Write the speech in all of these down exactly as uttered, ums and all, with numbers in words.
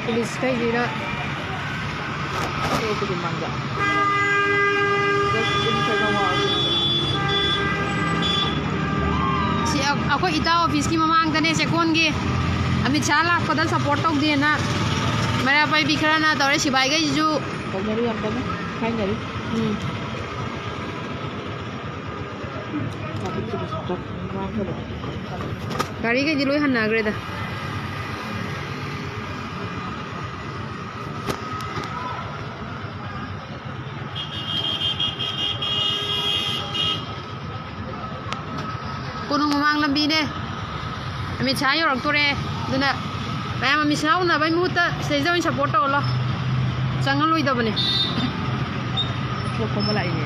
Police ꯀꯩꯁꯤꯅ ꯑꯇꯣꯞꯄꯗꯤ ꯃꯥꯡꯗ꯫ ꯁꯤ ꯑ-, ꯑꯩꯈꯣꯏ ꯏꯇꯥ ꯑꯣꯐꯤꯁꯀꯤ ꯃꯃꯥꯡꯗꯅꯦ, ꯆꯦꯛꯀꯣꯟꯒꯤ ꯑꯃꯤꯠ ꯁꯥꯍ ꯂꯥꯛꯄꯗ ꯁꯞꯄꯣꯔꯠ ꯇꯧꯗꯦꯅ ꯃꯩꯔꯥ ꯄꯥꯏꯕꯤ ꯈꯔꯅ ꯇꯧꯔꯦ꯫ ꯁꯤꯕꯥꯏꯈꯩꯁꯤꯁꯨ ꯇꯧꯅꯔꯤ ꯌꯥꯝ ꯀꯟꯅ, ꯈꯥꯏꯅꯔꯤ꯫ ꯎꯝ꯫ ꯒꯥꯔꯤꯈꯩꯗꯤ ꯂꯣꯏ ꯍꯟꯅꯈ꯭ꯔꯦꯗ꯫ ꯀꯣꯅꯨꯡ ꯃꯃꯥꯡ ꯂꯝꯕꯤꯅꯦ꯫ ꯑꯃꯤꯠ ꯁꯥꯍ ꯌꯧꯔꯛꯇꯣꯔꯦ꯫ ꯑꯗꯨꯅ ꯃꯌꯥꯝ ꯑꯃꯤꯠ ꯁꯥꯍ ꯎꯅꯕꯩ ꯃꯍꯨꯠꯇ ꯁꯤꯗꯩꯗ ꯑꯣꯏꯅ ꯁꯞꯄꯣꯔꯠ ꯇꯧꯍꯜꯂꯣ꯫ ꯆꯪꯍꯜꯂꯣꯏꯗꯕꯅꯦ꯫ ꯁꯣꯛ ꯈꯣꯝꯕ ꯂꯥꯛꯏꯅꯦ꯫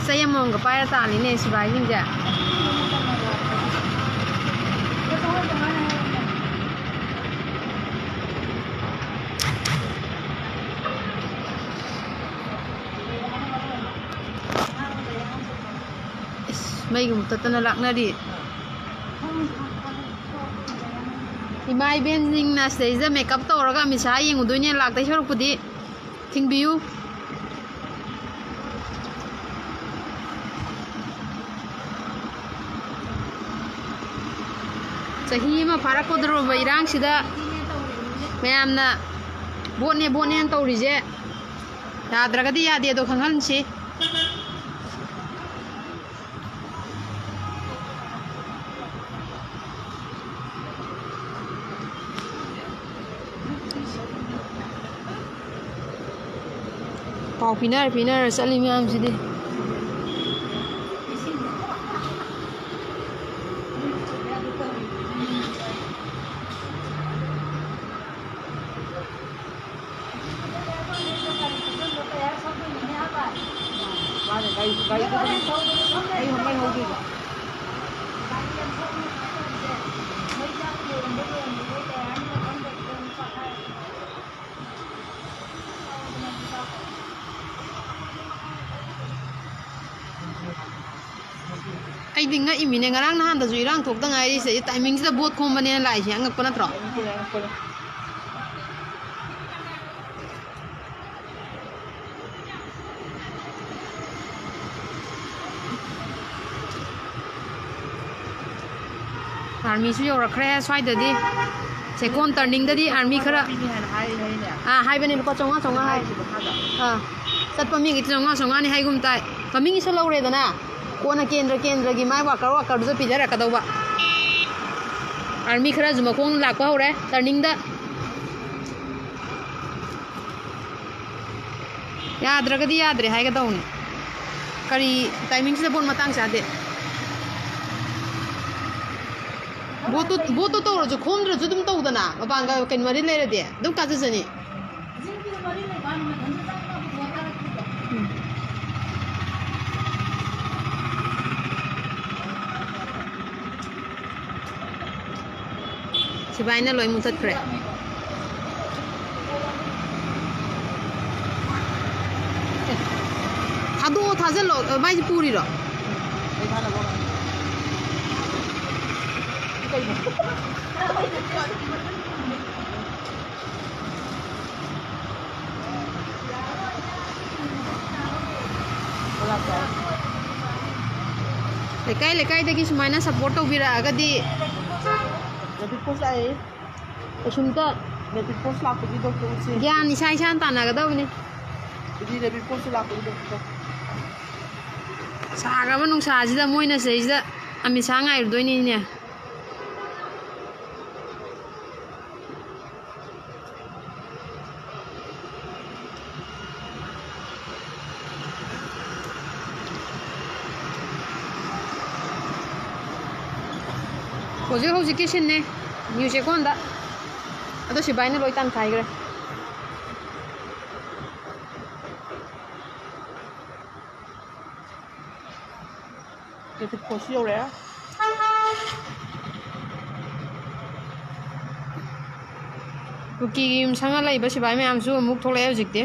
ꯆꯩ ꯑꯃꯃꯝꯒ ꯄꯥꯏꯔ ꯇꯥꯜꯂꯤꯅꯦ ꯁꯤꯐꯥꯏꯁꯤꯡꯁꯦ꯫ ꯏꯁ, ꯃꯩꯒ ꯃꯨꯊꯠꯇꯅ ꯂꯥꯛꯅꯔꯤ꯫ ꯏꯃꯥ ꯏꯕꯦꯟꯁꯤꯡꯅ ꯁꯤꯗꯩꯁꯤꯗ ꯃꯦꯀꯞ ꯇꯧꯔꯒ ꯑꯃꯤꯠ ꯁꯥꯍ ꯌꯦꯡꯉꯨꯗꯣꯏꯅꯦ, ꯂꯥꯛꯇꯣꯏ ꯁꯔꯨꯛꯄꯨꯗꯤ꯫ ꯊꯤꯡꯕꯤꯌꯨ꯫ ꯆꯍꯤ ꯑꯃ ꯐꯥꯔꯛꯀꯗꯧꯔꯕ ꯏꯔꯥꯡꯁꯤꯗ ꯃꯌꯥꯝꯅ ꯚꯣꯠꯅꯦ, ꯚꯣꯠꯅꯦꯅ ꯇꯧꯔꯤꯁꯦ ꯌꯥꯗ꯭ꯔꯒꯗꯤ ꯌꯥꯗꯦꯗꯣ ꯈꯪꯍꯟꯁꯤ꯫ ꯄꯥꯎ ꯄꯤꯅꯔ ꯄꯤꯅꯔ ꯆꯠꯂꯤ ꯃꯌꯥꯝꯁꯤꯗꯤ꯫ ꯃꯥꯅꯦ, ꯒꯥꯔꯤ, ꯒꯥꯔꯤꯗꯨ ꯑꯗꯨꯝ ꯑꯩ ꯃꯩ ꯍꯧꯗꯣꯏꯕ꯫ ꯑꯩꯗꯤ ꯉꯛꯏꯃꯤꯅꯦ, ꯉꯔꯥꯡ ꯅꯍꯥꯟꯗꯁꯨ ꯏꯔꯥꯡ ꯊꯣꯛꯇ ꯉꯥꯏꯔꯤ, ꯁꯤꯗ ꯇꯥꯏꯃꯤꯡꯁꯤꯗ ꯚꯣꯠ ꯈꯣꯝꯕꯅꯦꯅ ꯂꯥꯛꯏꯁꯦ, ꯑꯉꯛꯄ ꯅꯠꯇ꯭ꯔꯣ? ꯑꯥꯔꯃꯤꯁꯨ ꯌꯧꯔꯛꯈ꯭ꯔꯦ ꯁ꯭ꯋꯥꯏꯗꯗꯤ꯫ ꯆꯦꯛꯀꯣꯟ ꯇꯔꯅꯤꯡꯗꯗꯤ ꯑꯥꯔꯃꯤ ꯈꯔ, ꯄꯤꯅꯤ ꯍꯥꯏꯅ ꯍꯥꯏ ꯍꯥꯏꯅꯦ꯫ ꯑꯥ, ꯍꯥꯏꯕꯅꯦ, ꯂꯨꯄꯥ ꯆꯥꯝꯃꯉꯥ ꯆꯥꯝꯃꯉꯥ ꯍꯥꯏ꯫ ꯍꯥꯏꯔꯤꯁꯦ ꯃꯈꯥꯗ꯫ ꯑꯥ, ꯆꯠꯄ ꯃꯤꯒꯤꯗꯤ ꯆꯥꯝꯃꯉꯥ ꯆꯥꯝꯃꯉꯥꯅꯤ ꯍꯥꯏꯒꯨꯝ ꯇꯥꯏ꯫ ꯃꯃꯤꯡ ꯏꯁꯜꯍꯧꯔꯦꯗꯅ, ꯀꯣꯟꯅ ꯀꯦꯟꯗ꯭ꯔ ꯀꯦꯟꯗ꯭ꯔꯒꯤ ꯃꯥꯏ ꯋꯥꯀꯔ ꯋꯥꯀꯔꯗꯨꯗ ꯄꯤꯖꯔꯛꯀꯗꯧꯕ꯫ ꯑꯥꯔꯃꯤ ꯈꯔꯁꯨ ꯃꯈꯣꯡ ꯂꯥꯛꯄ ꯍꯧꯔꯦ ꯇꯔꯅꯤꯡꯗ꯫ ꯌꯥꯗ꯭ꯔꯒꯗꯤ ꯌꯥꯗ꯭ꯔꯦ ꯍꯥꯏꯒꯗꯧꯅꯤ꯫ ꯀꯔꯤ ꯇꯥꯏꯃꯤꯡꯁꯤꯗ ꯚꯣꯠ ꯃꯇꯥꯡ ꯆꯥꯗꯦ? ꯚꯣꯠꯇꯨ, ꯚꯣꯠꯇꯨ ꯇꯧꯔꯁꯨ ꯈꯣꯝꯗ꯭ꯔꯁꯨ ꯑꯗꯨꯝ ꯇꯧꯗꯅ, ꯃꯄꯥꯟꯒ ꯀꯩꯅꯣ ꯃꯔꯤ ꯂꯩꯔꯗꯤ ꯑꯗꯨꯝ ꯀꯥꯖꯖꯅꯤ꯫ ꯁꯤꯕꯥꯏꯅ ꯂꯣꯏ ꯃꯨꯊꯠꯈ꯭ꯔꯦ꯫ ꯊꯥꯗꯣꯛꯑꯣ, ꯊꯥꯖꯤꯜꯂꯣ꯫ ꯃꯥꯏꯁꯦ ꯄꯨꯔꯤꯔꯣ? ꯂꯩꯀꯥꯏ ꯂꯩꯀꯥꯏꯗꯒꯤ ꯁꯨꯃꯥꯏꯅ ꯁꯞꯄꯣꯔꯠ ꯇꯧꯕꯤꯔꯛꯑꯒꯗꯤ ꯔꯦꯄꯤꯗ ꯐꯣꯔꯁ ꯂꯥꯛꯑꯦ꯫ ꯀꯩꯁꯨꯝꯇ ꯔꯦꯄꯤꯗ ꯐꯣꯔꯁ ꯂꯥꯛꯄꯒꯤꯗꯣ ꯎꯁꯦ꯫ ꯒ꯭ꯌꯥꯟ ꯏꯁꯥ ꯏꯁꯥꯅ ꯇꯥꯟꯅꯒꯗꯕꯅꯤ꯫ ꯑꯗꯨꯗꯤ ꯔꯦꯄꯤꯗ ꯐꯣꯔꯁ ꯂꯥꯛꯄꯒꯤꯗꯣ꯫ ꯁꯥꯈ꯭ꯔꯕ ꯅꯨꯡꯁꯥꯁꯤꯗ ꯃꯣꯏꯅ ꯁꯤꯗꯩꯁꯤꯗ ꯑꯃꯤꯠ ꯁꯥ ꯉꯥꯏꯔꯨꯗꯣꯏꯅꯤꯅꯦ꯫ ꯍꯧꯖꯤꯛ ꯍꯧꯖꯤꯛꯀꯤ ꯁꯤꯟꯅꯦ ꯅ꯭ꯌꯨ ꯆꯦꯛꯀꯣꯟꯗ꯫ ꯑꯗꯣ ꯁꯤꯕꯥꯏꯅ ꯂꯣꯏ ꯇꯥꯟꯈꯥꯏꯈ꯭ꯔꯦ꯫ ꯔꯦꯄꯤꯗ ꯐꯣꯔꯁ ꯌꯧꯔꯛꯑꯦ꯫ ꯀꯨꯀꯤꯒꯤ ꯌꯨꯝꯁꯪꯒ ꯂꯩꯕ ꯁꯤꯕꯥꯏ ꯃꯌꯥꯝꯁꯨ ꯑꯃꯨꯛ ꯊꯣꯛꯂꯛꯑꯦ ꯍꯧꯖꯤꯛꯇꯤ꯫